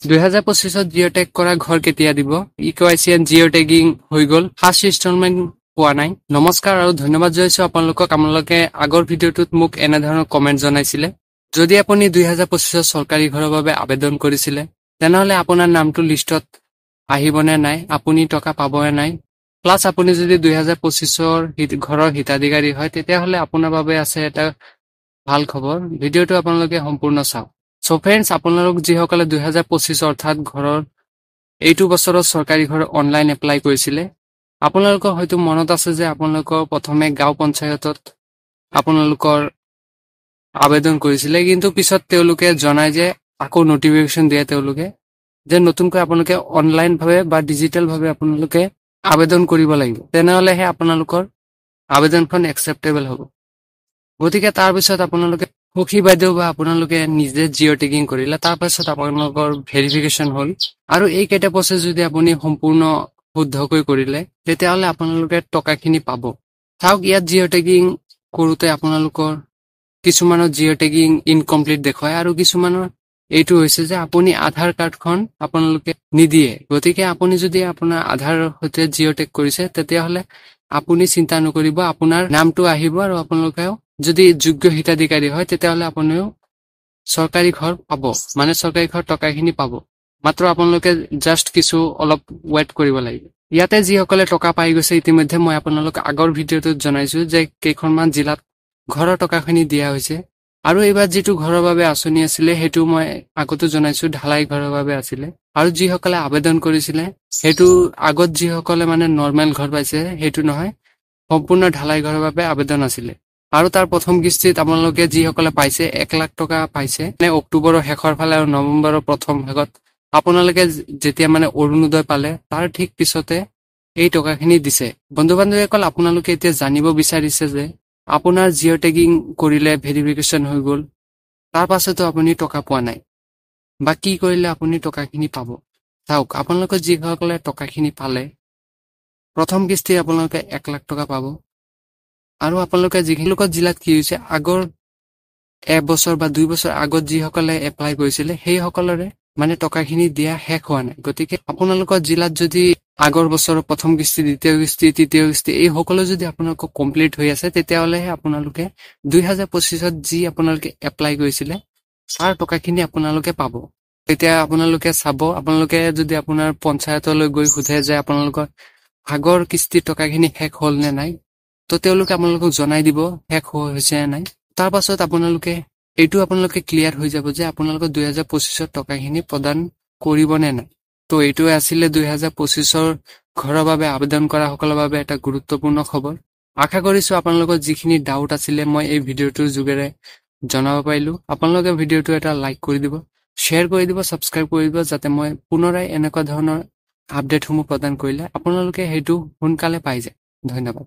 2025ত Jio' tag কৰা ঘৰ কেতিয়া দিব? ই কেৱাইচি এণ্ড জিঅ' টেগিং হৈ গ'ল, ফাৰ্ষ্ট ইনষ্টলমেণ্ট পোৱা নাই। নমস্কাৰ আৰু ধন্যবাদ জনাইছো আপোনালোকক। আপোনালোকে আগৰ ভিডিঅ'টোত মোক এনেধৰণৰ কমেণ্ট জনাইছিলে, যদি আপুনি 2025ত চৰকাৰী ঘৰৰ বাবে আবেদন কৰিছিলে, তেনেহ'লে আপোনাৰ নামটো লিষ্টত আহিবনে নাই, আপুনি টকা পাবনে নাই। প্লাছ আপুনি যদি 2025ৰ ঘৰৰ হিতাধিকাৰী হয়, তেতিয়াহ'লে আপোনাৰ বাবে আছে এটা ভাল খবৰ। ভিডিঅ'টো আপোনালোকে সম্পূৰ্ণ চাওক। চ' ফ্ৰেণ্ডছ, আপোনালোক যিসকলে 2025 অৰ্থাৎ ঘৰৰ এইটো বছৰত চৰকাৰী ঘৰ অনলাইন এপ্লাই কৰিছিলে, আপোনালোকৰ হয়তো মনত আছে যে আপোনালোকৰ প্ৰথমে গাঁও পঞ্চায়তত আপোনালোকৰ আবেদন কৰিছিলে, কিন্তু পিছত তেওঁলোকে জনাই যে আকৌ নটিফিকেশ্যন দিয়ে তেওঁলোকে যে নতুনকৈ আপোনালোকে অনলাইনভাৱে বা ডিজিটেলভাৱে আপোনালোকে আবেদন কৰিব লাগিব, তেনেহ'লেহে আপোনালোকৰ আবেদনখন একচেপ্টেবল হ'ব। গতিকে তাৰপিছত আপোনালোকে সখী বাইদেউ বা আপোনালোকে নিজে জিঅ' টেগিং কৰিলে, তাৰপাছত আপোনালোকৰ ভেৰিফিকেশ্যন হ'ল আৰু এইকেইটা প্ৰচেছ যদি আপুনি সম্পূৰ্ণ শুদ্ধকৈ কৰিলে, তেতিয়াহ'লে আপোনালোকে টকাখিনি পাব। চাওক, ইয়াত জিঅ' টেগিং কৰোঁতে আপোনালোকৰ কিছুমানৰ জিঅ' টেগিং ইনকমপ্লিট দেখুৱায় আৰু কিছুমানৰ এইটো হৈছে যে আপুনি আধাৰ কাৰ্ডখন আপোনালোকে নিদিয়ে। গতিকে আপুনি যদি আপোনাৰ আধাৰৰ সৈতে জিঅ' টেগ কৰিছে, তেতিয়াহ'লে আপুনি চিন্তা নকৰিব, আপোনাৰ নামটো আহিব আৰু আপোনালোকেও যদি যোগ্য হিতাধিকাৰী হয়, তেতিয়াহ'লে আপুনিও চৰকাৰী ঘৰ পাব, মানে চৰকাৰী ঘৰ টকাখিনি পাব। মাত্ৰ আপোনালোকে জাষ্ট কিছু অলপ ৱেইট কৰিব লাগিব। ইয়াতে যিসকলে টকা পাই গৈছে ইতিমধ্যে, মই আপোনালোক আগৰ ভিডিঅ'টোত জনাইছো যে কেইখনমান জিলাত ঘৰৰ টকাখিনি দিয়া হৈছে। আৰু এইবাৰ যিটো ঘৰৰ বাবে আঁচনি আছিলে, সেইটো মই আগতো জনাইছো, ঢালাই ঘৰৰ বাবে আছিলে। আৰু যিসকলে আবেদন কৰিছিলে, সেইটো আগত যিসকলে মানে নৰ্মেল ঘৰ পাইছে সেইটো নহয়, সম্পূৰ্ণ ঢালাই ঘৰৰ বাবে আবেদন আছিলে। আৰু তাৰ প্ৰথম কিস্তিত আপোনালোকে যিসকলে পাইছে, 1 লাখ টকা পাইছে, মানে অক্টোবৰৰ শেষৰ ফালে আৰু নৱেম্বৰৰ প্ৰথম ভাগত আপোনালোকে যেতিয়া মানে অৰুণোদয় পালে, তাৰ ঠিক পিছতে এই টকাখিনি দিছে। বন্ধু বান্ধৱীসকল, আপোনালোকে এতিয়া জানিব বিচাৰিছে যে আপোনাৰ জিঅ' টেগিং কৰিলে, ভেৰিফিকেশ্যন হৈ গ'ল, তাৰ পাছতো আপুনি টকা পোৱা নাই বা কি কৰিলে আপুনি টকাখিনি পাব? চাওক, আপোনালোকে যিসকলে টকাখিনি পালে, প্ৰথম কিস্তি আপোনালোকে 1 লাখ টকা পাব। আৰু আপোনালোকে যিখিনি জিলাত কি হৈছে, আগৰ এবছৰ বা 2 বছৰ আগত যিসকলে এপ্লাই কৰিছিলে, সেইসকলৰে মানে টকাখিনি দিয়া শেষ হোৱা নাই। গতিকে আপোনালোকৰ জিলাত যদি আগৰ বছৰৰ প্ৰথম কিস্তি, দ্বিতীয় কিস্তি, তৃতীয় কিস্তি এই সকলো যদি আপোনালোকৰ কমপ্লিট হৈ আছে, তেতিয়াহ'লেহে আপোনালোকে 2025ত যি আপোনালোকে এপ্লাই কৰিছিলে, তাৰ টকাখিনি আপোনালোকে পাব। তেতিয়া আপোনালোকে চাব, আপোনালোকে যদি আপোনাৰ পঞ্চায়তলৈ গৈ সোধে যে আপোনালোকৰ আগৰ কিস্তিৰ টকাখিনি শেষ হ'ল নে নাই, তো তেওঁলোকে আপোনালোকক জনাই দিব শেষ হৈছে নে নাই। তাৰ পাছত আপোনালোকে এইটো আপোনালোকে ক্লিয়াৰ হৈ যাব যে আপোনালোকৰ 2025ৰ টকাখিনি প্ৰদান কৰিব নে নাই। তো এইটোৱে আছিলে 2025ৰ ঘৰৰ বাবে আবেদন কৰা সকলৰ বাবে এটা গুৰুত্বপূৰ্ণ খবৰ। আশা কৰিছো আপোনালোকৰ যিখিনি ডাউট আছিলে, মই এই ভিডিঅ'টোৰ যোগেৰে জনাব পাৰিলো। আপোনালোকে ভিডিঅ'টো এটা লাইক কৰি দিব, শ্বেয়াৰ কৰি দিব, ছাবস্ক্ৰাইব কৰি দিব, যাতে মই পুনৰাই এনেকুৱা ধৰণৰ আপডেটসমূহ প্ৰদান কৰিলে আপোনালোকে সেইটো সোনকালে পাই যায়। ধন্যবাদ।